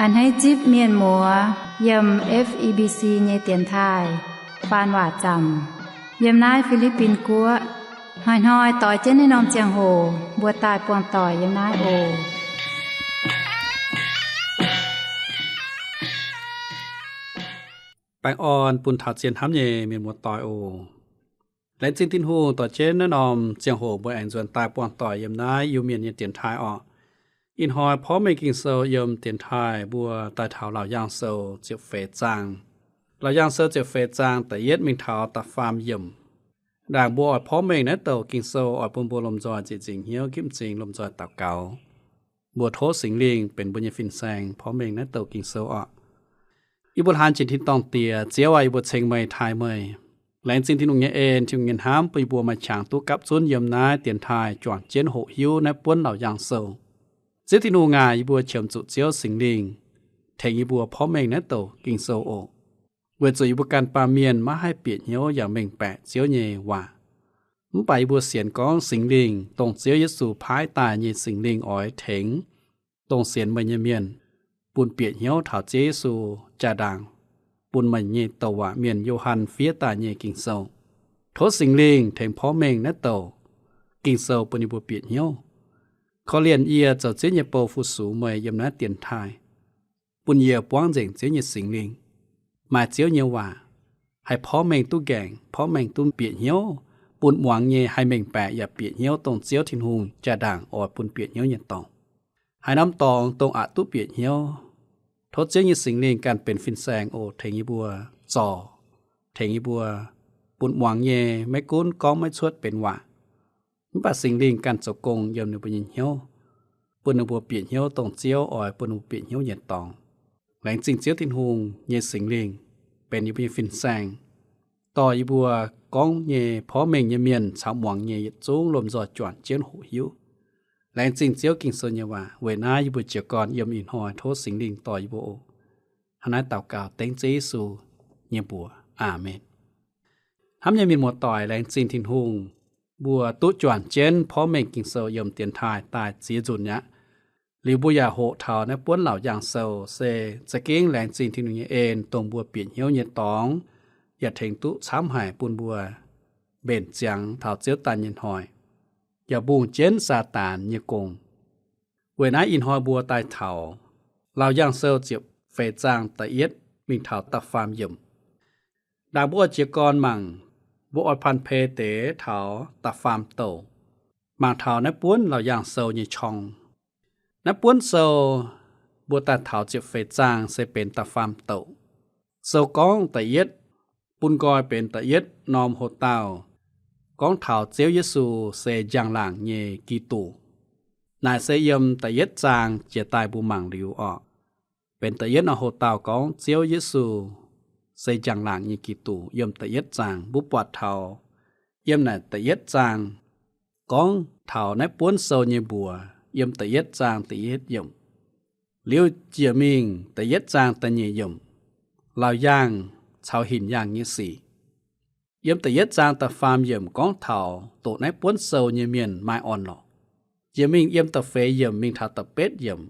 A'hneiv zipv mienh muoz yiem F E B C nyei dienx taaih faan waac zaamc yiem naaiv Fi^li^bin Guoqv. Hnoi-hnoi doix jienv naaiv norm ziangh hoc mbuo daaih buangh doic yiem naaiv oc. Baengh orn bun taux zien hnamv nyei mienh muoz-doic oc. Laengz zingh Tin-Hungh dorh jienv naaiv norm ziangh hoc mbuo aengx nzuonx daaih buangh doic yiem naaiv Iu-Mienh nyei dienx taaih orqc. Ih hnoi porv mengh Ging-Sou yiem dienx taaih mbuo daaih taux Laauc Yaangh Sou ziepc feix zaang. Laauc Yaangh Sou ziepc feix zaang da'yietv mingh taux da'faam yiemc. Ndaangc mbuo oix porv mengh naaiv douc Ging-Sou oix bun mbuo lomh nzoih nzieqc nzingc hnyouv gipv m'zing lomh nzoih daux gaux. Mbuo tov Singx Lingh benx mbuo nyei fin-saeng porv mengh naaiv douc Ging-Sou orqc. Yie mbuo hlaang jiex tin-dorngh Diex, Ziouv aac, yie mbuo ceng meih, taaih meih. Laengz zingh Tin-Hungh nyei en, Tin-Hungh nyei hnamv bun yie mbuo maaih qangx duqv gapv zunv yiem naaiv dienx taaih juangc jienv hoqc hiuv naaiv buonv Laauc Yaangh Sou. Ziouv Tin-Hungh aac, yie mbuo qiemx zuqc Ziouv Singx Lingh tengx yie mbuo porv mengh naaiv douc Ging-Sou oc. Weic zuqc yie mbuo ganh baamh mienh maiv haih bieqc hnyouv yaac mengh baeqc Ziouv nyei waac. Mv baac yie mbuo sienx gorngv Singx Lingh, dongh Ziouv Yesu paaiv daaih nyei Singx Lingh oix tengx dongh sienx meih nyei mienh bun bieqc hnyouv taux Ziouv Yesu jaa-ndaangc bun meih nyei douc waac mienh Yo^han fiev daaih nyei Ging-Sou. Tov Singx Lingh tengx porv mengh naaiv douc Ging-Sou bun yie mbuo bieqc hnyouv. Korv-lienh yie zoux Ziouv nyei bou fu-sux meih yiem naaiv dienx taaih, bun yie buangv nzengc Ziouv nyei Singx Lingh, maaih Ziouv nyei waac haih porv mengh duqv nqaengc, porv mengh duqv bieqc hnyouv, bun muangx nyei haih mengh baeqc yaac bieqc hnyouv dongh Ziouv Tin-Hungh jaa-ndaangc oix bun bieqc hnyouv nyei dorngx. Haaix norm dorngx dongh aqc duqv bieqc hnyouv, tov Ziouv nyei Singx Lingh ganh benx fin-saeng oc, tengx yie mbuo zorc, tengx yie mbuo bun muangx nyei maiv gunv gorngv maiv cuotv benx waac, mv baac Singx Lingh ganh zoux gong yiem ninh mbuo nyei hnyouv, bun ninh mbuo bieqc hnyouv dongh Ziouv oix bun ninh mbuo bieqc hnyouv nyei dorngx. Laengz zingh Ziouv Tin-Hungh nyei Singx Lingh benx yie mbuo nyei fin-saeng, dorh yie mbuo gorngv nyei, porv mengh nyei mienh caux muangx nyei yietc zungv lomh nzoih juangc jienv hoqc hiuv. Laengz zingh Ziouv Ging-Sou nyei waac. Weic naaiv yie mbuo jiez gorn yiem ih hnoi tov Singx Lingh dorh yie mbuo oc. Hnangv naaiv daux gaux dengv Ziouv Yesu nyei mbuox. Aamen. Hnamv nyei mienh muoz-doic, laengz zingh Tin-Hungh, mbuo duqv juangc jienv porv mengh Ging-Sou yiem dienx taaih daaih ziex nzunc aqv. Liuz mbuo yaac hoqc taux naaiv buonv Laauc Yaangh Sou se za'gengh laengz zingh Tin-Hungh nyei en, dongh mbuo bieqc hnyouv nyei dorngx, yaac tengx duqv camv haic bun mbuo mbenc ziangx taux Ziouv daaih nyei hnoi, yaac mbungh jienv Saadaan nyei gong. Weic naaiv ih hnoi mbuo daaih taux Laauc Yaangh Sou ziepc feix zaang da'yietv mingh taux da'faam yiemc. Ndaangc mbuo oix jiez gorn mangc, mbuo oix panh pei deix taux da'faam douc, mangc taux naaiv buonv Laauc Yaangh Sou nyei qorng. Naaiv buonv sou mbuo daaih taux ziepc feix zaang se benx da'faam douc. Sou gorngv da'yietv, bun nqoi benx da'yietv norm hoc-dauh, gorngv taux Ziouv Yesu se njang-laangc nyei Giduc. Naaic se yiem da'yietv zaang jiex daaih mbuo mangc liuz orqc, benx da'yietv norm hoc-dauh gorngv Ziouv Yesu se njang-laangc nyei Giduc yiem da'yietv zaang. Mbuo buatc taux yiem naaic da'yietv zaang gorngv taux naaiv buonv sou nyei mbuox yiem da'yietv zaang da'yietv yiemc. Liuz jiex mingh da'yietv zaang da'nyeic yiemc, laauc yaangh caux hinc yaangh nyei sic. Yiem da'yietv zaang da'faam yiemc gorngv taux doqc naaiv buonv sou nyei mienh maaih orn-lorqc. Jiex mingh yiem da'feix yiemc mingh taux da'betv yiemc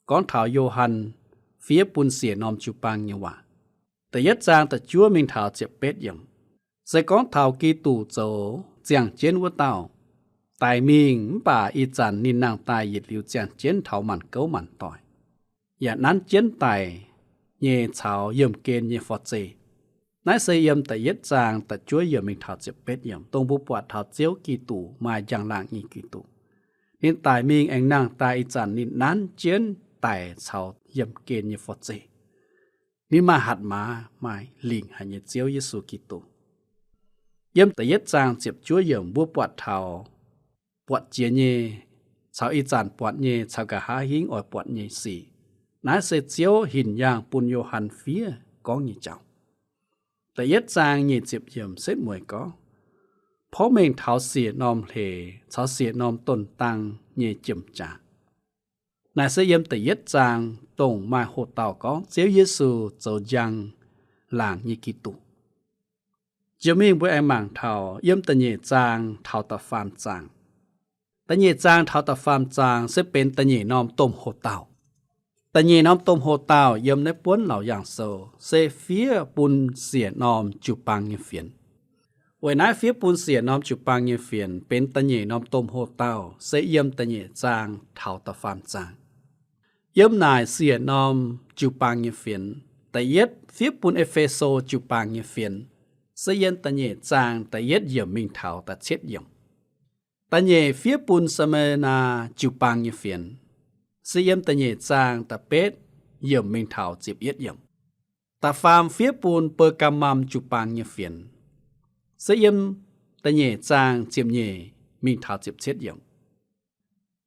gorngv taux Yo^han fiev bun siec norm jiu-baang nyei waac. Da'yietv zaang da'juov mingh taux ziepc betv yiemc se gorngv taux Giduc zoux ziangh jienv wuov dauh daic mingh mv baac ih zanc ninh nangh daaih yietc liuz ziangh jienv taux maanc gouv maanc doic, yaac nanv jienv daic nyei caux yiemh gen nyei forv-zeih. Naaiv se yiem da'yietv zaang da'juov yiemc mingh taux ziepc betv yiemc, dongh mbuo buatc taux Ziouv Giduc maaih njang-laangc nyei Giduc. Ninh daic mingh aengx nangh daaih ih zanc ninh nanv jienv daic caux yiemh gen nyei forv-zeih. Ninh maaih hatc maaz maaih lingc haic nyei Ziouv Yesu Giduc. Yiem da'yietv zaang ziepc juov yiemc mbuo buatc taux buatc jiex nyei, caux ih zanc buatc nyei, caux nqa'haav hingv oix buatc nyei sic. Naaiv se Ziouv hinc yaangh bun Yo^han fiev gorngv nyei jauv. Da'yietv zaang nyic ziepc yiemc setv mueiz gorngv, porv mengh taux siec norm hleix caux siec norm donh dang nyei jiem-jaax. Naaic se yiem da'yietv zaang dongh maaih hoc-dauh gorngv Ziouv Yesu zoux njang-laangc nyei Giduc. Jiex mingh mbuo aengx mangc taux yiem da'nyeic zaang taux da'faam zaang. Da'nyeic zaang taux da'faam zaang se benx da'nyeic norm domh hoc-dauh. Da'nyeic norm domh hoc-dauh yiem naaiv buonv Laauc Yaangh Sou se fiev bun siec norm jiu-baang nyei fienx. Weic naaiv fiev bun siec norm jiu-baang nyei fienx benx da'nyeic norm domh hoc-dauh se yiem da'nyeic zaang taux da'faam zaang. Yiem naaic siec norm jiu-baang nyei fienx, da'yietv fiev bun E^fe^so jiu-baang nyei fienx, se yiem da'nyeic zaang da'yietv yiemc mingh taux da'cietv yiemc. Da'nyeic fiev bun Saa^me^naa jiu-baang nyei fienx, se yiem da'nyeic zaang da'betv yiemc mingh taux ziepc yietv yiemc. Da'faam fiev bun Beu^gaa^mam jiu-baang nyei fienx, se yiem da'nyeic zaang ziepc nyeic mingh taux ziepc cietv yiemc.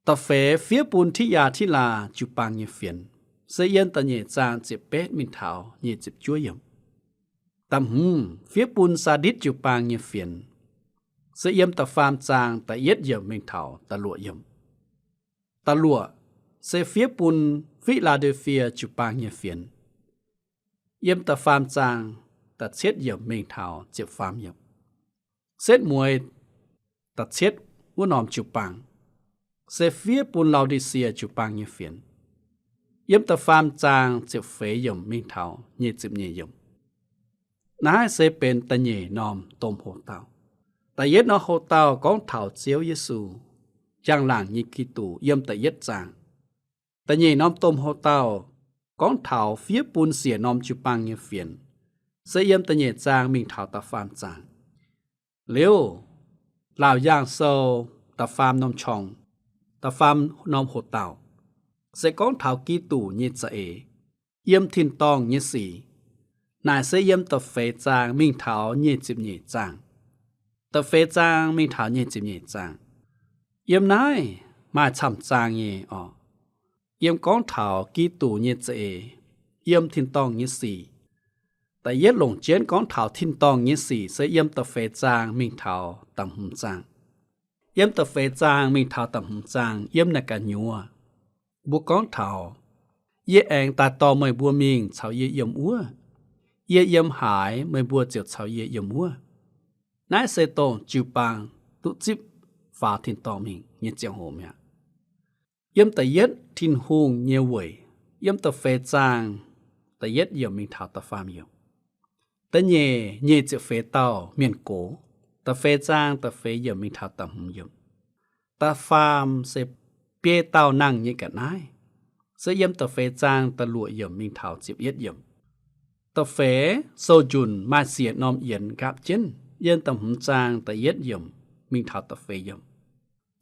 Da'feix fiev bun Ti^yaa^ti^laa jiu-baang nyei fienx, se yiem da'nyeic zaang ziepc betv mingh taux nyic ziepc juov yiemc. Da'hmz fiev bun Saaditv jiu-baang nyei fienx, se yiem da'faam zaang da'yietv yiemc mingh taux da'luoqc yiemc. Da'luoqc se fiev bun Fi^laa^de^fie jiu-baang nyei fienx, yiem da'faam zaang da'cietv yiemc mingh taux ziepc faam yiemc. Setv mueiz da'cietv wuov norm jiu-baang se fiev bun Lau^di^sie jiu-baang nyei fienx, yiem da'faam zaang ziepc feix yiemc mingh taux nyic ziepc nyeic yiemc. Naaiv se benx da'nyeic norm domh hoc-dauh. Da'yietv norm hoc-dauh gorngv taux Ziouv Yesu, njang-laangc nyei Giduc, yiem da'yietv zaang. Da'nyeic norm domh hoc-dauh gorngv taux fiev bun siec norm jiu-baang nyei fienx, se yiem da'nyeic zaang mingh taux da'faam zaang. Liuz, Laauc Yaangh Sou da'faam norm qorng, da'faam norm hoc-dauh, se gorngv taux Giduc nyei za'eix, yiem tin-dorngh nyei sic. Naaic se yiem da'feix zaang mingh taux nyic ziepc nyeic zaang. Da'feix zaang mingh taux nyic ziepc nyeic zaang. Yiem naaiv maaih camv zaang nyei oc. Yiem gorngv taux Giduc nyei za'eix, yiem tin-dorngh nyei sic. Da'yietv longc jienv gorngv taux tin-dorngh nyei sic se yiem da'feix zaang mingh taux da'hmz zaang. Yiem da'feix zaang mingh taux da'hmz zaang yiem naaic ga'nyuoz, mbuo gorngv taux, yie aengx daaih dorh meih mbuo mingh caux yie yiem wuov. Yie yiem haaix, meih mbuo ziouc caux yie yiem wuov. Naaiv se dongh jiu-baang duqv zipv faaux tin-dorngh mingh nyei ziangh hoc mi'aqv. Yiem da'yietv Tin-Hungh nyei weic, yiem da'feix zaang da'yietv yiemc mingh taux da'faam yiemc. Da'nyeic nyic ziepc feix dauh mienh gox, da'feix zaang da'feix yiemc mingh taux da'hmz yiemc. Da'faam se biei dauh nangh nyei ga'naaiv, se yiem da'feix zaang da'luoqc yiemc mingh taux ziepc yietv yiemc. Da'feix sou-njunc maaih siec norm yienx nqaapv jienv, yiem da'hmz zaang da'yietv yiemc mingh taux da'feix yiemc.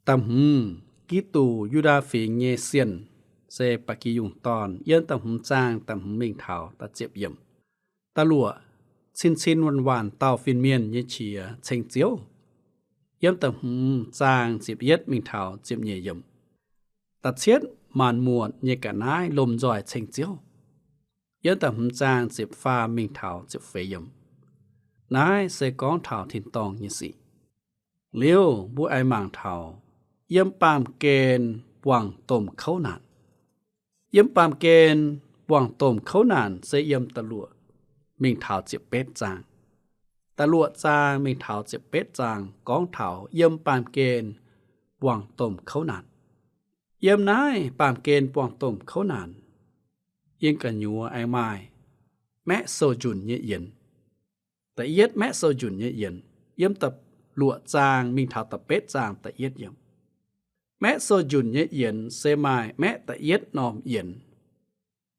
Da'hmz, Giduc Yu^ndaa Fingx nyei sienh, se Ba'gi Yungh Dorn, yiem da'hmz zaang da'hmz mingh taux da'ziepc yiemc. Da'luoqc, cin-cin waanc-waanc dauh fin-mienh nyei qiex ceng Ziouv, yiem da'hmz zaang ziepc yietv mingh taux ziepc nyeic yiemc. Da'cietv, maanc muotc nyei ga'naaiv lomh nzoih ceng Ziouv, yiem da'hmz zaang ziepc faam mingh taux ziepc feix yiemc. Naaiv se gorngv taux tin-dorngh nyei sic. Liuz mbuo aengx mangc taux yiem baamh gen buangh domh kouv naanc. Yiem baamh gen buangh domh kouv naanc se yiem da'luoqc mingh taux ziepc betv zaang. Da'luoqc zaang mingh taux ziepc betv zaang gorngv taux yiem baamh gen buangh domh kouv naanc. Yiem naaiv baamh gen buangh domh kouv naanc, yiem gu'nyuoz aengx maaih maeqv sou-njunc nyei yienx. Da'yietv maeqv sou-njunc nyei yienx yiem da'luoqc zaang mingh taux da'betv zaang da'yietv yiemc. Maeqv sou-njunc nyei yienx se maaih maeqv da'yietv norm yienx.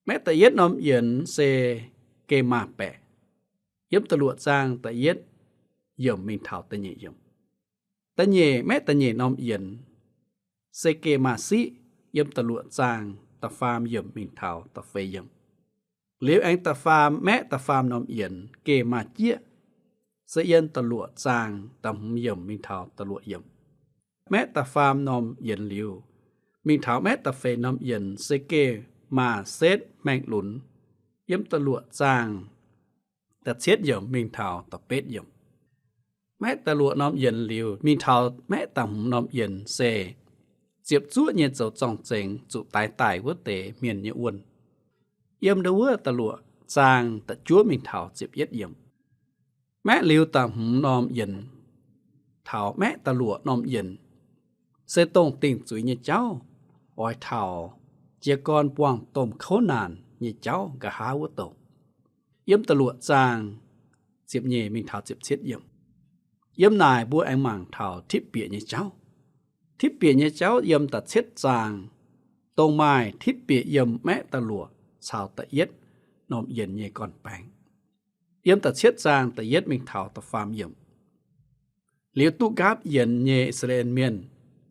Maeqv da'yietv norm yienx se geh maah baeqc, yiem da'luoqc zaang da'yietv yiemc mingh taux da'nyeic yiemc. Da'nyeic, maeqv da'nyeic norm yienx se geh maah siqv, yiem da'luoqc zaang da'faam yiemc mingh taux da'feix yiemc. Liuz aengx da'faam, maeqv da'faam norm yienx geh maah jieqv, se yiem da'luoqc zaang da'hmz yiemc mingh taux da'luoqc yiemc. Maeqv da'faam norm yienx liuz, mingh taux maeqv da'feix norm yienx se geh maah setv maengh lunx, yiem da'luoqc zaang da'cietv yiemc mingh taux da'betv yiemc. Maeqv da'luoqc norm yienx liuz, mingh taux maeqv da'hmz norm yienx se ziepc zuoqv nyei zoux zorng-zengx zuqc daix daic wuov deix mienh nyei wuonh, yiem ndau wuov da'luoqc zaang da'juov mingh taux ziepc yietv yiemc. Maeqv liuz da'hmz norm yienx taux maeqv da'luoqc norm yienx se dongh dingc zuiz nyei jauv, oix taux jiez gorn buangh domh kouv naanc nyei jauv nqa'haav wuov douc. Yiem da'luoqc zaang ziepc nyeic mingh taux ziepc cietv yiemc. Yiem naaic mbuo aengx mangc taux Tipv Bieqc nyei jauv. Tipv Bieqc nyei jauv yiem da'cietv zaang, dongh maaih Tipv Bieqc yiem maeqv da'luoqc caux da'yietv norm yienx nyei gorn-baengx. Yiem da'cietv zaang da'yietv mingh taux da'faam yiemc. Liuz duqv nqaapv yienx nyei I^saa^laa^en Mienh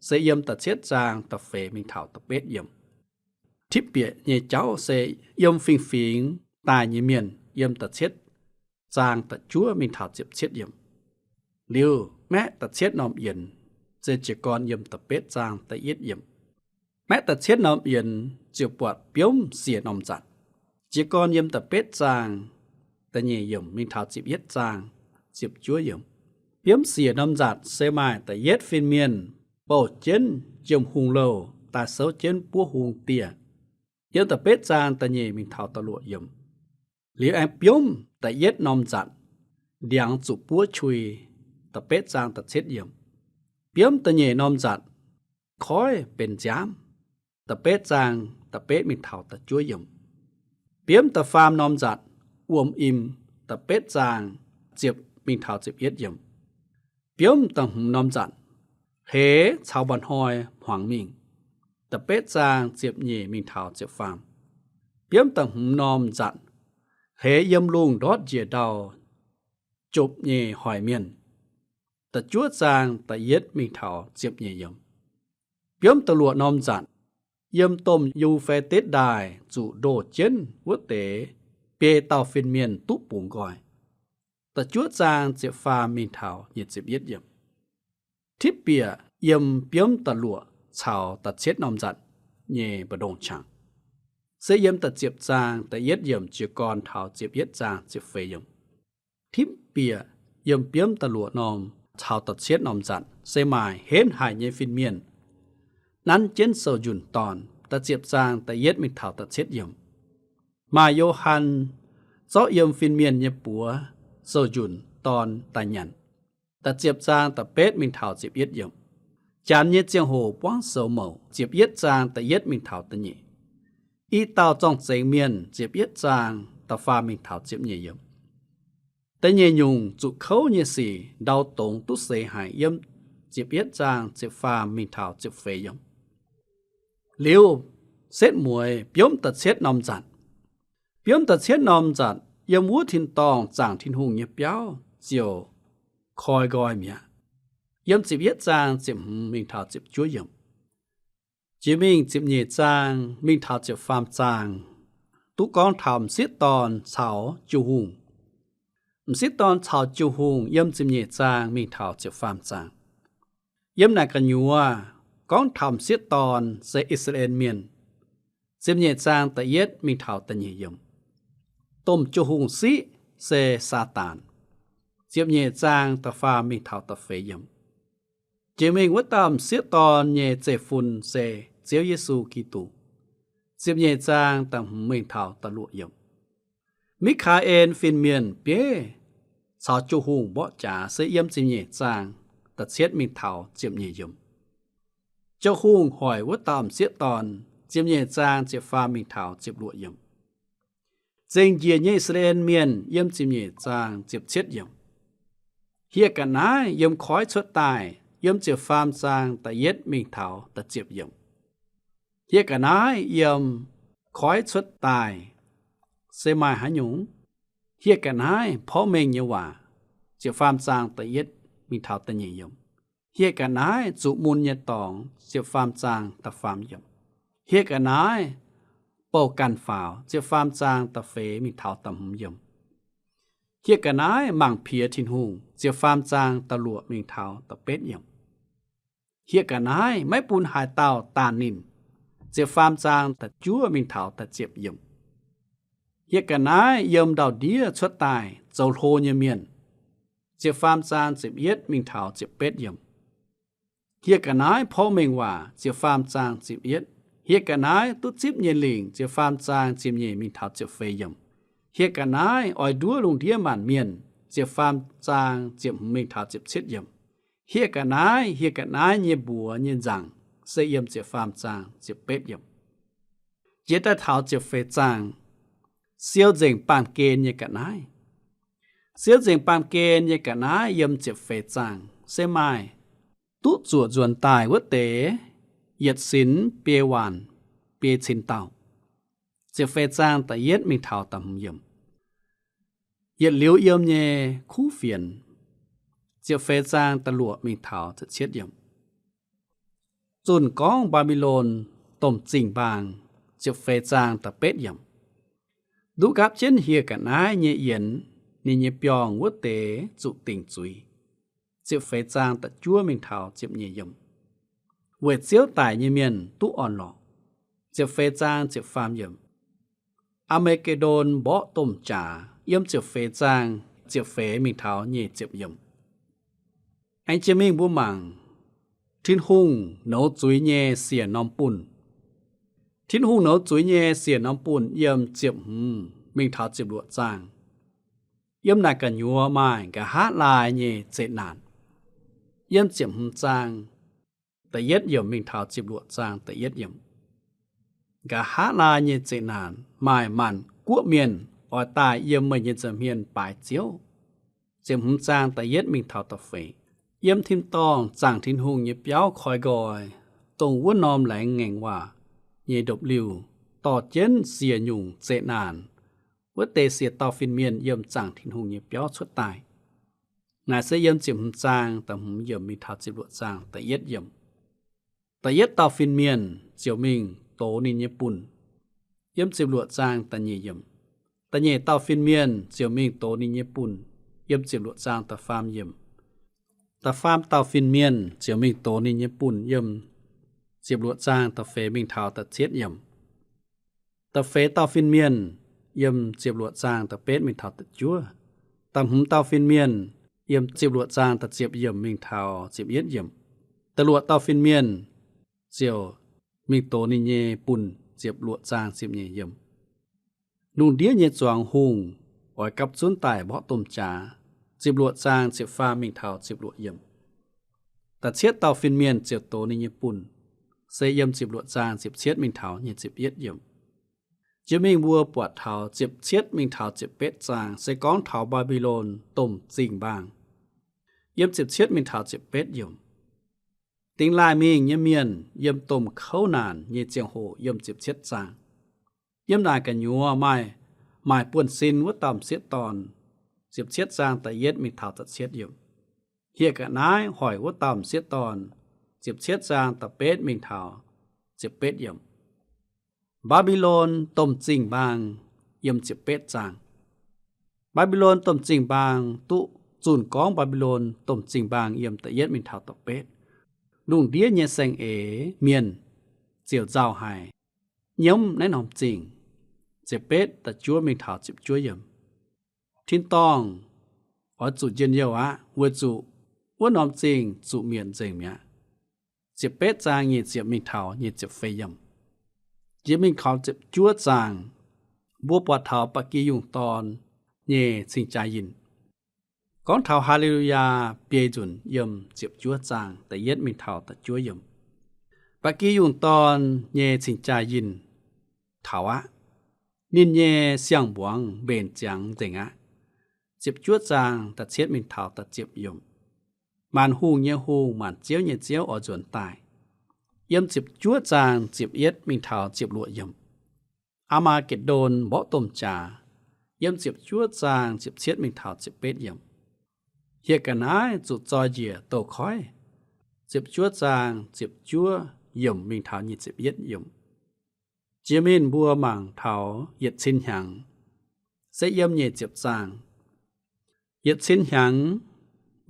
se yiem da'cietv zaang da'feix mingh taux da'betv yiemc. Tipv Bieqc nyei jauv se yiem fingx-fingx daaih nyei mienh, yiem da'cietv zaang da'juov mingh taux ziepc cietv yiemc. Liuz maeqv da'cietv norm yienx se jiez gorn yiem da'betv zaang da'yietv yiemc. Maeqv da'cietv norm yienx ziouc buatc biomv siec norm nzatc, jiez gorn yiem da'betv zaang da'nyeic yiemc mingh taux ziepc yietv zaang ziepc juov yiemc. Biomv siec norm nzatc se maaih da'yietv fin-mienh bouh jienv jiem-hungh louh daaih souv jienv buov hung dieh, yiem da'betv zaang da'nyeic mingh taux da'luoqc yiemc. Liuz aengx biomv da'yietv norm nzatc, ndiangx zuqc buov qui, da'betv zaang da'cietv yiemc. Biomv da'nyeic norm nzatc, koiv benx nziaamv, da'betv zaang da'betv mingh taux da'juov yiemc. Biomv da'faam norm nzatc, wuom im, da'betv zaang ziepc mingh taux ziepc yietv yiemc. Biomv da'hmz norm nzatc, hleix caux mba'hnoi hmuangx mingh, da'betv zaang ziepc nyeic mingh taux ziepc faam. Biomv da'hmz norm nzatc, hleix yiem lungh ndortv njiec ndau, jopv nyei hoic mienh, da'juov zaang da'yietv mingh taux ziepc nyeic yiemc. Biomv da'luoqc norm nzatc, yiem domh Yu^fe^ditv Ndaaih zuqc ndoh jienv wuov deix biei dauh fin-mienh duqv bungx nqoi, da'juov zaang ziepc faam mingh taux nyic ziepc yietv yiemc. Tipv Bieqc yiem biomv da'luoqc caux da'cietv norm nzatc nyei mbu'ndongx qangx, se yiem da'ziepc zaang da'yietv yiemc jiez gorn taux ziepc yietv zaang ziepc feix yiemc. Tipv Bieqc yiem biomv da'luoqc norm caux da'cietv norm nzatc se maaih henv haic nyei fin-mienh nanv jienv sou-njunh dorn, da'ziepc zaang da'yietv mingh taux da'cietv yiemc. Maaih Yo^han zorqv yiem fin-mienh nyei buoz sou-njunh dorn daaih nyanc, da'ziepc zaang da'betv mingh taux ziepc yietv yiemc. Janx nyei ziangh hoc buangv sou mouc, ziepc yietv zaang da'yietv mingh taux da'nyeic. I dauh zorng-zengx mienh, ziepc yietv zaang da'faam mingh taux ziepc nyeic yiemc. Da'nyeic nyungc zuqc kouv nyei sic ndau dongz duqv seix haic yiem ziepc yietv zaang ziepc faam mingh taux ziepc feix yiemc. Liuz setv mueiz biomv da'cietv norm nzatc. Biomv da'cietv norm nzatc yiem wuov tin-dorngh zaangc Tin-Hungh nyei biauv ziouc koi nqoi mi'aqv. Yiem ziepc yietv zaang ziepc hmz mingh taux ziepc juov yiemc. Jiex mingh ziepc nyeic zaang mingh taux ziepc faam zaang, duqv gorngv taux m'sieqv dorn caux jiu-hungh. M'sieqv dorn caux jiu-hungh yiem ziepc nyeic zaang mingh taux ziepc faam zaang. Yiem naaic gu'nyuoz gorngv taux m'sieqv dorn se I^saa^laa^en Mienh, ziepc nyeic zaang da'yietv mingh taux da'nyeic yiemc. Domh jiu-hungh siqv se Saadaan, ziepc nyeic zaang da'faam mingh taux da'feix yiemc. Jiex mingh wuov dauh m'sieqv dorn nyei zeiv-fun se Ziouv Yesu Giduc, ziepc nyeic zaang da'hmz mingh taux da'luoqc yiemc. Mi^kaa^en fin-mienh bieiv caux jiu-hungh mborqv jaax se yiem ziepc nyeic zaang da'cietv mingh taux ziepc nyeic yiemc. Jiu-hungh hoic wuov dauh m'sieqv dorn, ziepc nyeic zaang ziepc faam mingh taux ziepc luoqc yiemc. Zengc njiec nyei I^saa^laa^en Mienh yiem ziepc nyeic zaang ziepc cietv yiemc. Hieh ga'naaiv yiem koiv cuotv daaih yiem ziepc faam zaang da'yietv mingh taux da'ziepc yiemc. Hieh ga'naaiv yiem koiv cuotv daaih se maaih haaix nyungc? Hieh ga'naaiv porv mengh nyei waac, ziepc faam zaang da'yietv mingh taux da'nyeic yiemc. Hieh ga'naaiv zuqc mun nyei dorngx, ziepc faam zaang da'faam yiemc. Hieh ga'naaiv bouh ganh faaux, ziepc faam zaang da'feix mingh taux da'hmz yiemc. Hieh ga'naaiv mangc piex Tin-Hungh, ziepc faam zaang da'luoqc mingh taux da'betv yiemc. Hieh ga'naaiv maiv bun haaix dauh daanh ninh, ziepc faam zaang da'juov mingh taux da'ziepc yiemc. Hieh ga'naaiv yiem ndau-ndiev cuotv daaih zoux hlo nyei mienh, ziepc faam zaang ziepc yietv mingh taux ziepc betv yiemc. Hieh ga'naaiv porv mengh waac, ziepc faam zaang ziepc yietv. Hieh ga'naaiv duqv zipv nyei lingc, ziepc faam zaang ziepc nyeic mingh taux ziepc feix yiemc. Hieh ga'naaiv oix nduov lungh ndiev maanc mienh, ziepc faam zaang ziepc hmz mingh taux ziepc cietv yiemc. Hieh ga'naaiv, hieh ga'naaiv nyei mbuox nyei nzaangc se yiem ziepc faam zaang ziepc betv yiemc. Jiex daaih taux ziepc feix zaang, siou nzengc baamh gen nyei ga'naaiv. Siou nzengc baamh gen nyei ga'naaiv yiem ziepc feix zaang se maaih duqv zuoqc nzuonx daaih wuov deix yietc sinx biei waanc biei cin dauh. Ziepc feix zaang da'yietv mingh taux da'hmz yiemc. Yietc liuz yiem nyei kuv fienx, ziepc feix zaang da'luoqc mingh taux ziepc cietv yiemc. Zunh gorngv Mbaa^mbi^lon domh zingh mbaang, ziepc feix zaang da'betv yiemc. Nduqv nqaapv jienv hieh ga'naaiv nyei yienx, ninh nyei biorngh wuov deix zuqc dingc zuiz, ziepc feix zaang da'juov mingh taux ziepc nyeic yiemc. Weic Ziouv daic nyei mienh duqv orn-lorqc, ziepc feix zaang ziepc faam yiemc. Aa^me^ge^ndon mborqv domh jaax yiem ziepc feix zaang ziepc feix mingh taux nyic ziepc yiemc. Aengx jiex mingh mbuo mangc Tin-Hungh nouz zuiz nyei siec norm bunh. Tin-Hungh nouz zuiz nyei siec norm bunh yiem ziepc hmz mingh taux ziepc luoqc zaang. Yiem naaic gu'nyuoz maaih nqa'haav laai nyei zeqc naanc. Yiem ziepc hmz zaang da'yietv yiemc mingh taux ziepc luoqc zaang da'yietv yiemc. Nqa'haav laai nyei zeqc naanc maaih maanc guoqv mienh oix daaih yiem meih nyei nza'hmien baaix Ziouv. Ziepc hmz zaang da'yietv mingh taux da'feix. Yiem tin-dorngh zaangc Tin-Hungh nyei biauv koi nqoi, dongh wuov norm laengz ngaengc waac nyei ndopv-liuh dorh jienv siec nyungc zeqc naanc wuov deix siec dauh fin-mienh yiem zaangc Tin-Hungh nyei biauv cuotv daaih. Naaic se yiem ziepc hmz zaang da'hmz yiemc mingh taux ziepc luoqc zaang da'yietv yiemc. Da'yietv dauh fin-mienh ziouc mingh dox ninh nyei bunh, yiem ziepc luoqc zaang da'nyeic yiemc. Da'nyeic dauh fin-mienh ziouc mingh dox ninh nyei bunh, yiem ziepc luoqc zaang da'faam yiemc. Da'faam dauh fin-mienh ziouc mingh dox ninh nyei bunh, yiem ziepc luoqc zaang da'feix mingh taux da'cietv yiemc. Da'feix dauh fin-mienh yiem ziepc luoqc zaang da'betv mingh taux da'juov. Da'hmz dauh fin-mienh yiem ziepc luoqc zaang da'ziepc yiemc mingh taux ziepc yietv yiemc. Da'luoqc dauh fin-mienh ziouc mingh dox ninh nyei bunh, ziepc luoqc zaang ziepc nyeic yiemc. Lungh ndiev nyei zuangx hungh oix gapv zunv daaih mborqv domh jaax, ziepc luoqc zaang ziepc faam mingh taux ziepc luoqc yiemc. Da'cietv dauh fin-mienh ziouc dox ninh nyei bunh, se yiem ziepc luoqc zaang ziepc cietv mingh taux nyic ziepc yietv yiemc. Jiex mingh mbuo buatc taux ziepc cietv mingh taux ziepc betv zaang se gorngv taux Mbaa^mbi^lon domh zingh mbaang, yiem ziepc cietv mingh taux ziepc betv yiemc. Dingx laaih mingh nyei mienh yiem domh kouv naanc nyei ziangh hoc yiem ziepc cietv zaang. Yiem naaic gu'nyuoz maaih, maaih buonv-sin wuov dauh m'sieqv dorn, ziepc cietv zaang da'yietv mingh taux da'cietv yiemc. Hieh ga'naaiv hoic wuov dauh m'sieqv dorn, ziepc cietv zaang da'betv mingh taux ziepc betv yiemc. Mbaa^mbi^lon domh zingh mbaang yiem ziepc betv zaang. Mbaa^mbi^lon domh zingh mbaang duqv zunh gorngv Mbaa^mbi^lon domh zingh mbaang yiem da'yietv mingh taux da'betv. Lungh ndiev nyei saeng-eix mienh ziouc nzauh haic nyiemv naaiv norm zingh, ziepc betv da'juov mingh taux ziepc juov yiemc. Tin-dorngh oix zuqc njien-youh aqv, weic zuqc wuov norm zingh zuqc mietc nzengc mi'aqv. Ziepc betv zaang nyic ziepc mingh taux nyic ziepc feix yiemc. Jiex mingh kaux ziepc juov zaang, mbuo buatc taux ba'gi yungh dorn nyei cing-jaa yinh. Gorngv taux Haa^le^lu^yaa biei nzunc yiem ziepc juov zaang da'yietv mingh taux da'juov yiemc. Ba'gi yungh dorn nyei cing-jaa yinh taux aqv. Ninh nyei siang-mbuangz mbenc ziangx nzengc aqv. Ziepc juov zaang da'cietv mingh taux da'ziepc yiemc. Maanc hungh nyei Hungh, maanc ziouv nyei Ziouv oix nzuonx daaih. Yiem ziepc juov zaang ziepc yietv mingh taux ziepc luoqc yiemc. Aa^maa^ge^ndon mborqv domh jaax, yiem ziepc juov zaang ziepc cietv mingh taux ziepc betv yiemc. Hieh ga'naaiv zuqc zoi njiec douz-koiv, ziepc juov zaang ziepc juov yiemc mingh taux nyic ziepc yietv yiemc. Jiex mingh mbuo mangc taux yietc cin hnyangx, se yiem nyic ziepc zaang. Yietc cin hnyangx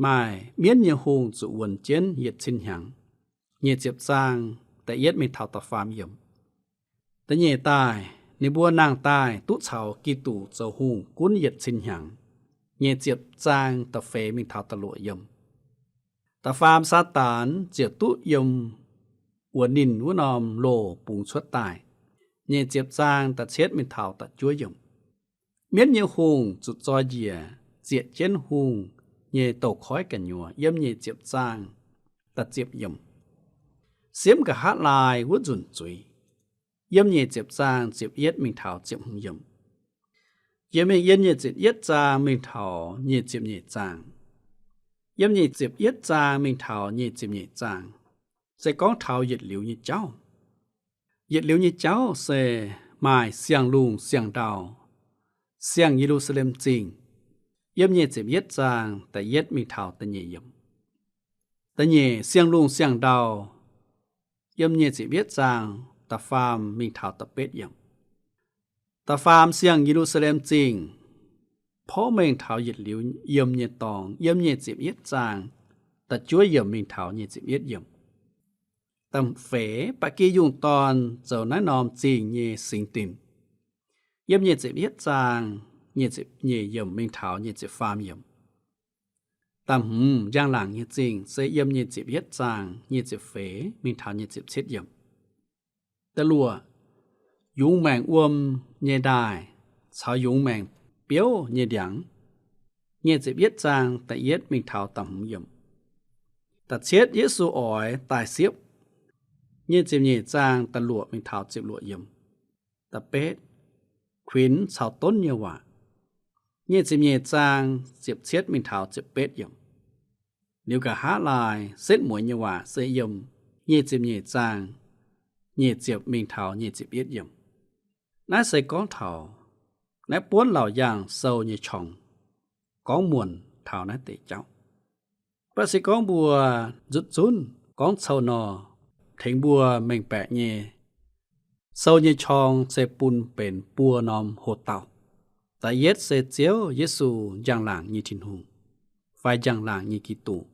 maaih mienv nyei hungh zuqc wuonx jienv yietc cin hnyangx. Nyic ziepc zaang da'yietv mingh taux da'faam yiemc. Da'nyeic daaih, ninh mbuo nangh daaih duqv caux Giduc zoux hungh gunv yietc cin hnyangx. Nyic ziepc zaang da'feix mingh taux da'luoqc yiemc. Da'faam Saadaan ziouc duqv yiem wuonx ninh wuov norm loh bungx cuotv daaih. Nyic ziepc zaang da'cietv mingh taux da'juov yiemc. Mienv nyei hungh zuqc zoi njiec zieqc jienv hungh nyei douz-koiv gu'nyuoz yiem nyic ziepc zaang da'ziepc yiemc. Siemv nqa'haav laai wuov nzunc zuiz. yiem nyic ziepc zaang ziepc yietv mingh taux ziepc hmz yiemc. Jiex mingh yiem nyic ziepc yietv zaang mingh taux nyic ziepc nyeic zaang. Yiem nyic ziepc yietv zaang mingh taux nyic ziepc nyeic zaang se gorngv taux yietc liuz nyei jauv. Yietc liuz nyei jauv se maaih siang-lungh siang-ndau, siang Ye^lu^saa^lem Zingh, yiem nyic ziepc yietv zaang da'yietv mingh taux da'nyeic yiemc. Da'nyeic siang-lungh siang-ndau, yiem nyic ziepc yietv zaang da'faam mingh taux da'betv yiemc. Da'faam siang Ye^lu^saa^lem Zingh, porv mengh taux yietc liuz yiem nyei dorngx, yiem nyic ziepc yietv zaang da'juov yiemc mingh taux nyic ziepc yietv yiemc. Da'feix ba'gi yungh dorn zoux naaiv norm zingh nyei singx dinc, yiem nyic ziepc yietv zaang nyic ziepc nyeic yiemc mingh taux nyic ziepc faam yiemc. Da'hmz njang-laangc nyei zingh se yiem nyic ziepc yietv zaang nyic ziepc feix mingh taux nyic ziepc cietv yiemc. Da'luoqc, yungz maengc wuom nyei ndaaih caux yungz maengc biouv nyei ndiangx, nyic ziepc yietv zaang da'yietv mingh taux da'hmz yiemc. Da'cietv Yesu oix daaih siepv, nyic ziepc nyeic zaang da'luoqc mingh taux ziepc luoqc yiemc. Da'betv, kuinx caux donv nyei waac, nyic ziepc nyeic zaang ziepc cietv mingh taux ziepc betv yiemc. Liuz nqa'haav laai setv mueiz nyei waac se yiem nyic ziepc nyeic zaang nyic ziepc mingh taux nyic ziepc yietv yiemc. Naaiv se gorngv taux naaiv buonv laauc yaangh sou nyei qorngx gorngv muonc taux naaiv deix jauv. Mv baac se gorngv mbuo nzutv zunv gorngv coux nor, tengx mbuo mengh baeqc nyei, sou nyei qorngx se bun benx buo norm hoc-dauh. Da'yietv se Ziouv Yesu, njang-laangc nyei Tin-Hungh, fai njang-laangc nyei Giduc,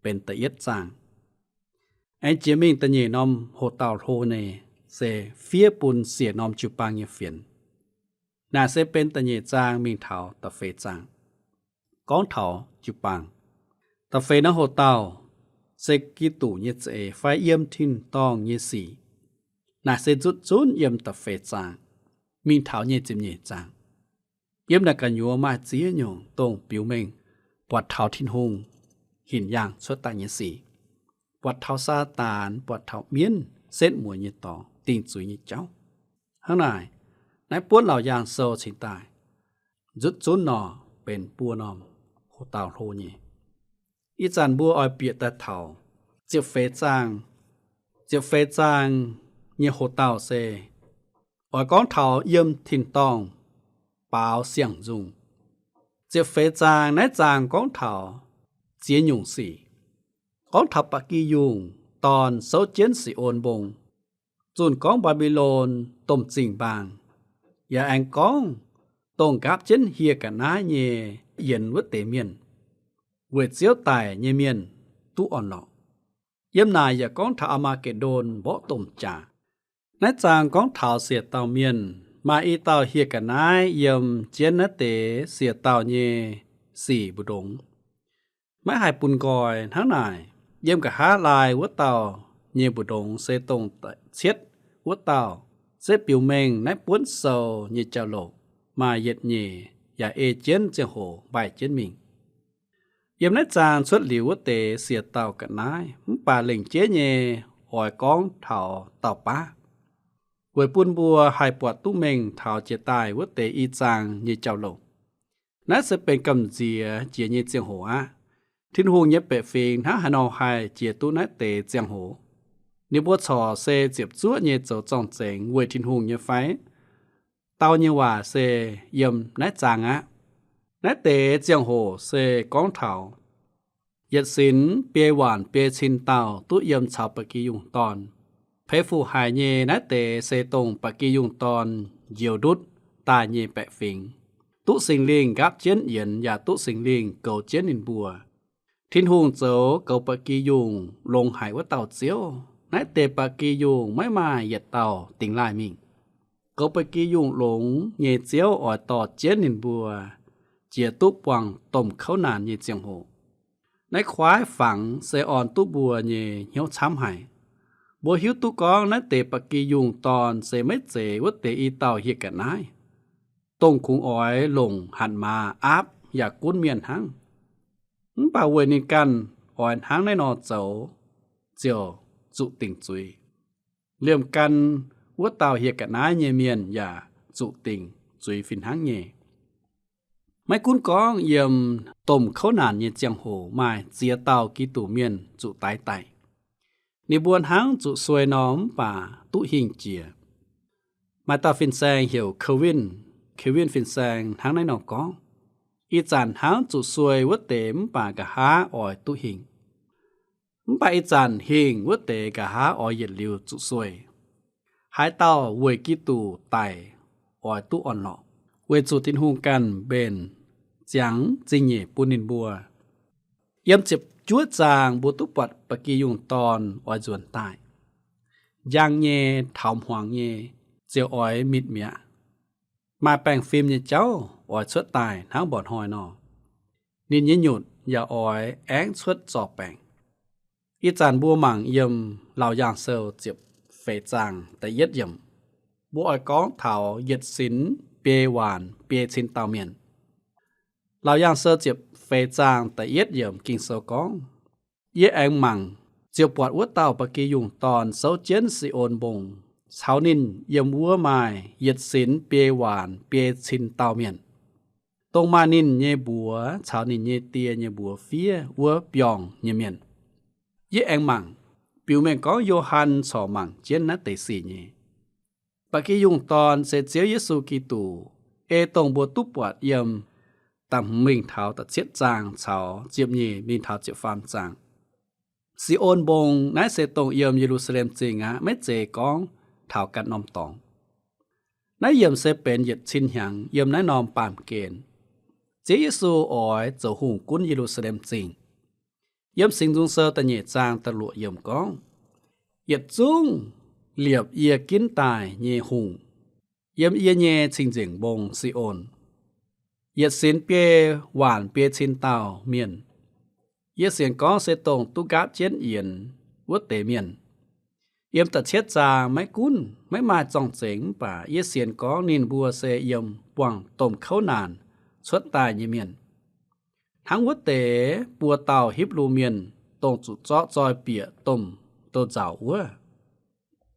benx da'yietv zaang. Aengx jiex mingh da'nyeic norm hoc-dauh hlo nyei se fiev bun siec norm jiu-baang nyei fienx. Naaic se benx da'nyeic zaang mingh taux da'feix zaang, gorngv taux jiu-baang. Da'feix norm hoc-dauh se Giduc nyei za'eix fai yiem tin-dorngh nyei sic. Naaic se nzutv zunv yiem da'feix zaang mingh taux nyic ziepc nyeic zaang. Yiem naaic gu'nyuoz maaih ziex nyungc dongh biux mengh buatc taux Tin-Hungh hinc yaangh cuotv daaih nyei sic, buatc taux Saadaan, buatc taux mienv setv mueiz nyei dorngx, dingh zuiz nyei jauv. Hnangv naaic, naaiv buonv laauc yaangh sou cingx daaih nzutv zunv nor, benx buo norm hoc-dauh hlo nyei. Ih zanc mbuo oix bieqc daaih taux ziepc feix zaang. Ziepc feix zaang nyei hoc-dauh se oix gorngv taux yiem tin-dorngh baaux siang-nzung. Ziepc feix zaang naaiv zaang gorngv taux ziex nyungc sic. Gorngv taux ba'gi yungh dorn souv jienv Si^on Mbong, zunh gorngv Mbaa^mbi^lon domh zingh mbaang, yaac aengx gorngv dongh nqaapv jienv hieh ga'naaiv nyei yienx wuov deix mienh, weic Ziouv daic nyei mienh duqv orn-lorqc. Yiem naaic yaac gorngv taux Aa^maa^ge^ndon mborqv domh jaax. Naaiv zaang gorngv taux siec dauh mienh, maaih i dauh hieh ga'naaiv yiem jienv naaiv deix siec dauh nyei sic mbu'ndongx, maiv haih bun nqoi. Hnangv naaic, yiem nqa'haav laai wuov dauh nyei mbu'ndongx se dongh cietv wuov dauh, se biux mengh naaiv buonv sou nyei jauv-louc maaih yietc nyeic yaac ei jienv ziangh hoc mbaih jienv mingh. Yiem naaiv zaang cuotv liuz wuov deix siec dauh ga'naaiv, mv baac lengc jeiv nyei oix gorngv taux dauh baav, weic bun mbuo haih buatc duqv mengh taux jiex daaih wuov deix i zaang nyei jauv-louc. Naaiv se benx gamh nziex jiex nyei ziangh hoc aqv. Tin-Hungh nyei baeqc fingx hnangv haaix nor haih jiex duqv naaiv deix ziangh hoc? Ninh mbuo corc se ziepc zuoqv nyei zoux zorng-zengx weic Tin-Hungh nyei fai? Dau nyei waac se yiem naaiv zaang aqv. Naaiv deix ziangh hoc se gorngv taux yietc sinx biei waanc biei cin dauh duqv yiem caux ba'gi yungh dorn. Peix fu haic nyei naaiv deix se dongh ba'gi yungh dorn njoux ndutv daaih nyei baeqc fingx, duqv Singx Lingh nqaapv jienv yienx yaac duqv Singx Lingh goux jienv ninh mbuo. Tin-Hungh zoux goux ba'gi yungh longx haic wuov dauh Ziouv. Naaiv deix ba'gi yungh maiv maaih yietc dauh dingx laaih mingh. Goux ba'gi yungh longx nyei Ziouv oix dorh jienv ninh mbuo jiex duqv buangh domh kouv naanc nyei ziangh hoc. Naaiv kuaaiv fangx se orn duqv mbuo nyei hnyouv camv haic. Mbuo hiuv duqv gorngv naaiv deix ba'gi yungh dorn se maiv zeiz wuov deix i dauh hieh ga'naaiv, dongh kungx oix longc hatc maaz aapv yaac gunv mienh hnangv. Mv baac weic ninh ganh oix hnangv naaiv nor zoux, ziouc zuqc dingc zuiz. Liemh gan wuov dauh hieh ga'naaiv nyei mienh yaac zuqc dingc zuiz fih hnangv nyei. Maiv gunv gorngv yiem domh kouv naanc nyei ziangh hoc maaih ziex dauh Giduc mienh zuqc daix daic. Ninh mbuo hnangv zuqc suei nor mv baac duqv hingh jiex. Maaih dauh fin-saeng heuc Kelvin, Kelvin fin-saeng hnangv naaiv nor gorngv, ih zanc hnangv zuqc suei wuov deix mv baac nqa'haav oix duqv hingh. Mv baac ih zanc hingh wuov deix nqa'haav oix yietc liuz zuqc suei. Haaix dauh weic Giduc daic oix duqv orn-lorqc, weic zuqc Tin-Hungh ganh mbenc ziangx zingh nyeic bun ninh mbuo. Yiem ziepc juov zaang mbuo duqv buatc ba'gi yungh dorn oix nzuonx daaih. Njang nyei, taux hmuangx nyei, ziouc oix mitc mi'aqv. Maaih baengh fim nyei jauv oix cuotv daaih hnangv mba'hnoi nor. Ninh nyei nyutc yaac oix aengv cuotv zorc baengc. Ih zanc mbuo mangc yiem Laauc Yaangh Sou ziepc feix zaang da'yietv yiemc, mbuo oix gorngv taux yietc sinx biei waanc biei cin dauh mienh. Laauc Yaangh Sou ziepc feix zaang da'yietv yiemc Ging-Sou gorngv, yie aengx mangc, ziouc buatc wuov dauh ba'gi yungh dorn souv jienv Si^on Mbong, caux ninh yiem wuov maaih yietc sinx biei waanc biei cin dauh mienh, dongh maaih ninh nyei mbuox caux ninh nyei die nyei mbuox fiev wuov biorngh nyei mienh. Yie aengx mangc, biux mengh gorngv Yo^han corc mangc jienv naaiv deix sic nyei. Ba'gi yungh dorn se Ziouv Yesu Giduc, ei dongh mbuo duqv buatc yiem da'hmz mingh taux da'cietv zaang caux ziepc nyeic mingh taux ziepc faam zaang. Si^on Mbong naaiv se dongh yiem Ye^lu^saa^lem Zingh aqv, maiv zeiz gorngv taux ganh norm dorngx. Naaiv yiemc se benx yietc cin hnyangx yiem naaiv norm baamh gen, Ziouv Yesu oix zoux hungh gunv Ye^lu^saa^lem Zingh. Yiem Singx Nzung Sou da'nyeic zaang da'luoqc yiemc gorngv, yietc zungv liepc yie ginv daaih nyei hungh, yiem yie nyei cing-nzengc mbong Si^on, yietc sinx biei waanc biei cin dauh mienh. Yie sienx gorngv se dongh duqv nqaapv jienv yienx wuov deix mienh. Yiem da'cietv zaang maiv gunv maiv maaih zorng-zengx mv baac yie sienx gorngv ninh mbuo se yiem buangh domh kouv naanc cuotv daaih nyei mienh, hnangv wuov deix buo dauh Hipv^lu Mienh, dongh zuqc zorqv zoi bieqc domh douz-nzauc wuov.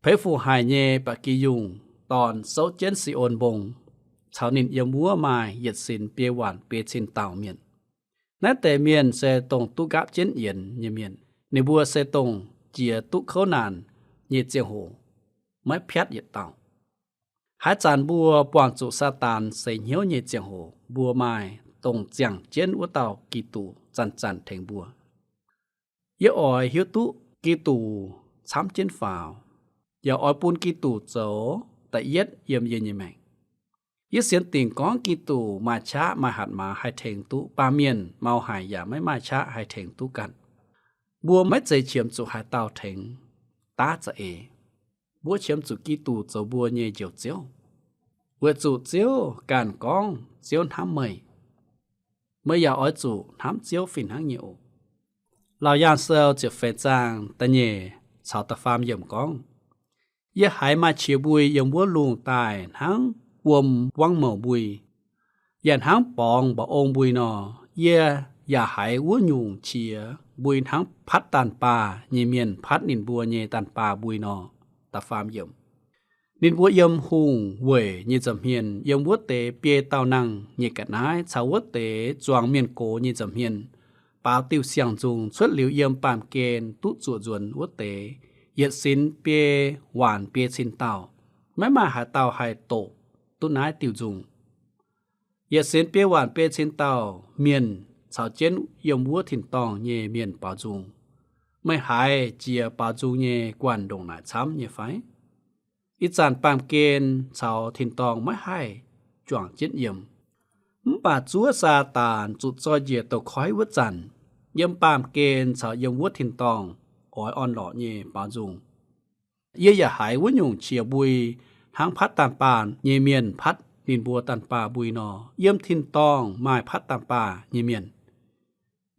Peix fu haic nyei ba'gi yungh dorn souv jienv Si^on Mbong, caux ninh yiem wuov maaih yietc sinx biei waanc biei cin dauh mienh. Naaiv deix mienh se dongh duqv nqaapv jienv yienx nyei mienh. Ninh mbuo se dongh jiex duqv kouv naanc nyei ziangh hoc maiv piatv yietc dauh. Haaix zanc mbuo buangh zuqc Saadaan seix hnyouv nyei ziangh hoc, mbuo maaih dongh ziangh jienv wuov dauh Giduc zanc-zanc tengx mbuo. Yie oix hiuv duqv Giduc camv jienv faaux, yaac oix bun Giduc zoux da'yietv yiem yie nyei maengc. Yie sienx dingc gorngv Giduc maaih qaqv maaih hatc maaz haih tengx duqv baamh mienh, mau haic yaac maiv maaih qaqv haih tengx duqv ganh. Mbuo maiv zeiz qiemx zuqc haaix dauh tengx daav za'eix. Mbuo qiemx zuqc Giduc zoux mbuo nyei Njoux Ziouv, weic zuqc Ziouv ganh gorngv Ziouv hnamv meih, meih yaac oix zuqc hnamv Ziouv fih hnangv nyei oc. Laauc Yaangh Sou ziepc feix zaang da'nyeic caux da'faam yiemc gorngv, yie haiz maaih qiex mbui yiem wuov lungh daaih hnangv wuom buangv mouc mbui, yaac hnangv borngz mba'ong mbui nor. Yie yaac haiz wuov nyungc qiex mbui hnangv patv daanh baah nyei mienh patv ninh mbuo nyei daanh baah mbui nor. Da'faam yiemc, ninh mbuo yiem hungh weic nyei nza'hmien, yiem wuov deix biei daauh nangh nyei ga'naaiv caux wuov deix zuangx mienh gox nyei nza'hmien, baaux diuh siang-nzung cuotv liuz yiem baamh gen duqv zuoqc nzuonx wuov deix yietc sinx biei waanc biei cin dauh. Maiv maaih haaix dauh haih doqc duqv naaiv diuh nzung. Yietc sinx biei waanc biei cin dauh mienh caux jienv yiem wuov tin-dorngh nyei mienh baaux nzung. Meih haiz jiex baaux nzung nyei guanh ndongc naaic camv nyei fai? Ih zanc baamh gen caux tin-dorngh maiv haih juangc jienv yiem, mv baac zuov Saadaan zuqc zoi njiec douz-koiv wuov zanc, yiem baamh gen caux yiem wuov tin-dorngh oix orn-lorqc nyei baaux nzung. Yie yaac haiz wuov nyungc qiex mbui hnangv patv daanh baah nyei mienh patv ninh mbuo daanh baah mbui nor. Yiem tin-dorngh maaih patv daanh baah nyei mienh.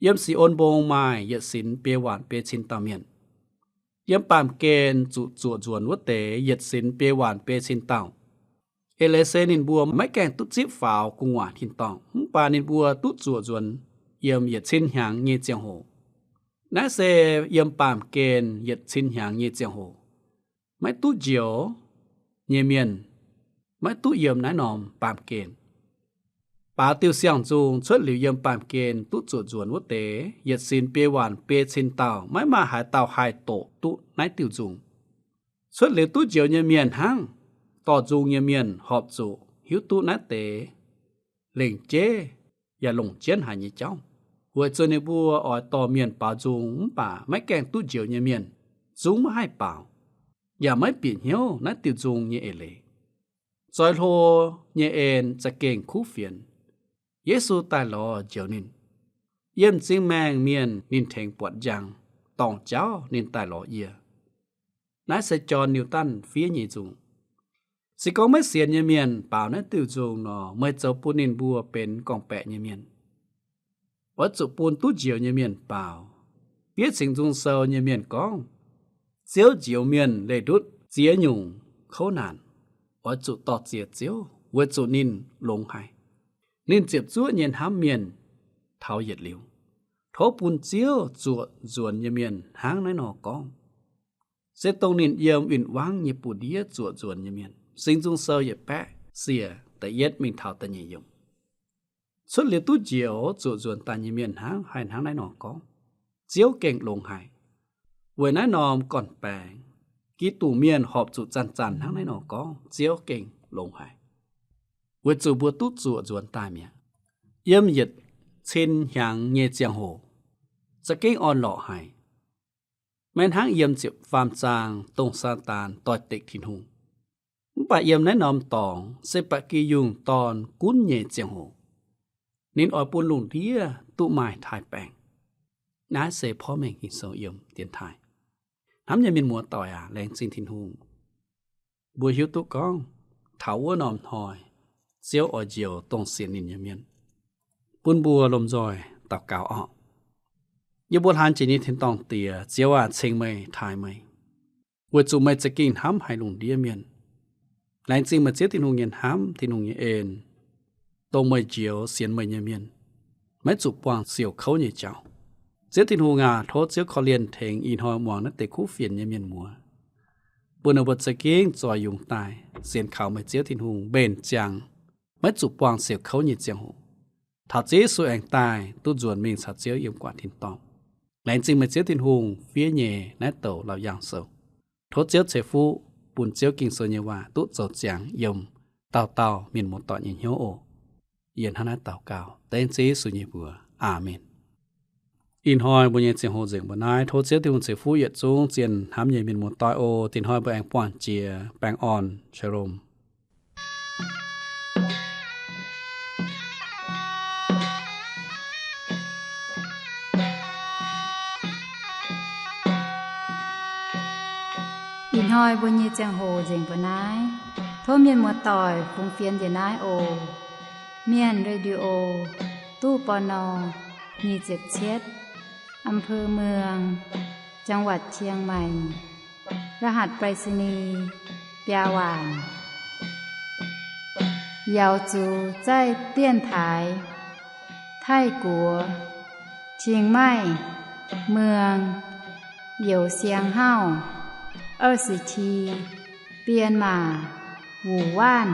Yiem Si^on Mbong maaih yietc sinx biei waanc biei cin dauh mienh. Yiem baamh gen zuqc zuoqc nzuonx wuov deix yietc sinx biei waanc biei cin dauh. Eix leiz se ninh mbuo maiv gaengh duqv zipv faaux gu'nguaaic tin-dorngh, mv baac ninh mbuo duqv zuoqc nzuonx yiem yietc cin hnyangx nyei ziangh hoc. Naaiv se yiem baamh gen yietc cin hnyangx nyei ziangh hoc. Maiv duqv njoux, nyei mienh maiv duqv yiem naaiv norm baamh gen. Baaux diuh siang-nzung cuotv liuz yiem baamh gen duqv zuoqc nzuonx wuov deix, yietc sinx biei waanc biei cin dauh maiv maaih haaix dauh haih doqc duqv naaiv diuh nzung. Cuotv liuz duqv njoux nyei mienh hnangv. Dorh nzung nyei mienh horpc zuqc hiuv duqv naaiv deix lengc jeiv yaac longc jienv haic nyei jauv, weic zuqc ninh mbuo oix dorh mienh baaux nzung mv baac maiv gaengh duqv njoux nyei mienh zungv maiv haih baaux, yaac maiv bieqc hnyouv naaiv diuh nzung nyei eix leiz. Zoix hlo nyei en za'gengh kuv fienx. Yesu daaih lorz njoux ninh. Yiem m'zing maengh mienh ninh tengx buatc njang, dorngc jauv ninh daaih lorz yie. Naaiv se John Newton fiev nyei nzung. Se gorngv maiv sienx nyei mienh baaux naaiv diuh nzung nor, meih zoux bun ninh mbuo benx gorngv-baeqc nyei mienh. Oix zuqc bun duqv njoux nyei mienh baaux. Fiev Singx Nzung Sou nyei mienh gorngv, Ziouv njoux mienh leih ndutv ziex nyungc kouv naanc. Oix zuqc dor-ziec Ziouv weic zuqc ninh longx haic. Ninh ziepc zuoqv nyei hnamv mienh taux yietc liuz. Tov bun Ziouv zuoqc nzuonx nyei mienh hnangv naaiv nor gorngv. Se dongh ninh yiem win-wangv nyei buoz-ndiev zuoqc nzuonx nyei mienh. Singx Nzung Sou yietc baeqv siec da'yietv mingh taux da'nyeic yiemc. Cuotv liuz duqv njoux zuoqc nzuonx daaih nyei mienh hnangv haih hnangv naaiv nor gorngv, Ziouv gengh longx haic. Weic naaiv norm gorn-baengx, Giduc mienh horpc zuqc zanc-zanc hnangv naaiv nor gorngv, Ziouv gengh longx haic. Weic zuqc mbuo duqv zuoqc nzuonx daaih mi'aqv. Yiem yietc cin hnyangx nyei ziangh hoc, za'gengh orn-lorqc haic. Maiv hnangv yiem ziepc faam zaang dongh Saadaan doix-dekc Tin-Hungh. Mv baac yiem naaiv norm dorngx se ba'gi yungh dorn gunv nyei ziangh hoc, ninh oix bun lungh ndiev duqv maaih taaix-baengc. Naaiv se porv mengh Ging-Sou yiem dienx taaih. Hnamv nyei mienh muoz-doic aac, laengz zingh Tin-Hungh. Mbuo hiuv duqv gorngv, taux wuov norm hnoi, Ziouv oix njoux dongh sienx ninh nyei mienh. Bun mbuo lomh nzoih daux gaux orqc. Yie mbuo hlaang jiex nyei tin-dorngh Diex, Ziouv aac, ceng meih taaih meih, weic zuqc meih za'gengh hnamv haic lungh ndiev mienh. Laengz zingh meih Ziouv Tin-Hungh nyei hnamv, Tin-Hungh nyei en, dongh meih njoux sienx meih nyei mienh maiv zuqc buangh siouc kouv nyei jauv. Ziouv Tin-Hungh aac, tov Ziouv korv-lienh tengx ih hnoi muangx naaiv deix kuv fienx nyei mienh muoz, bun ninh mbuo za'gengh zoih yungz daaih sienx kaux meih Ziouv Tin-Hungh mbenc ziangx, maiv zuqc buangh siouc kouv nyei ziangh hoc, taux Ziouv Yesu aengx daaih duqv nzuonx mingh caux Ziouv yiem gu'nguaaic tin-dorngh. Laengz zingh meih Ziouv Tin-Hungh fiev nyei naaiv douc Laauc Yaangh Sou. Tov Ziouv ceix fuqv bun Ziouv Ging-Sou nyei waac duqv zoux ziangx yiem dauh dauh mienh muoz-doic nyei hnyouv oc. Yie hnangv naaiv daux gaux dengv Ziouv Yesu nyei mbuox. Aamen. Ih hnoi mbuo nyei ziangh hoc nzengc mbuo naaiv. Tov Ziouv Tin-Hungh ceix fuqv yietc zungv zienh hnamv nyei mienh muoz-doic oc. Tin hnoi mbuo aengx buangh jiex baengh orn. Shalom. Ih hnoi mbuo nyei ziangh hoc nzengc mbuo naaiv. Tov mienh muoz-doic fungx fienx njiec naaiv oc. Mienh Radio, ตู้ ปณ. nyic ziepc cietv, อำเภอเมือง จังหวัดเชียงใหม่ รหัสไปรษณีย์ biaa waanc. Yaux zuqc zaih dienx taaix Taiv-Guoqv, Chiang Mai, เมือง Youz Siang Hauv, 二十七, Bienh Maac, Wuc Waanv.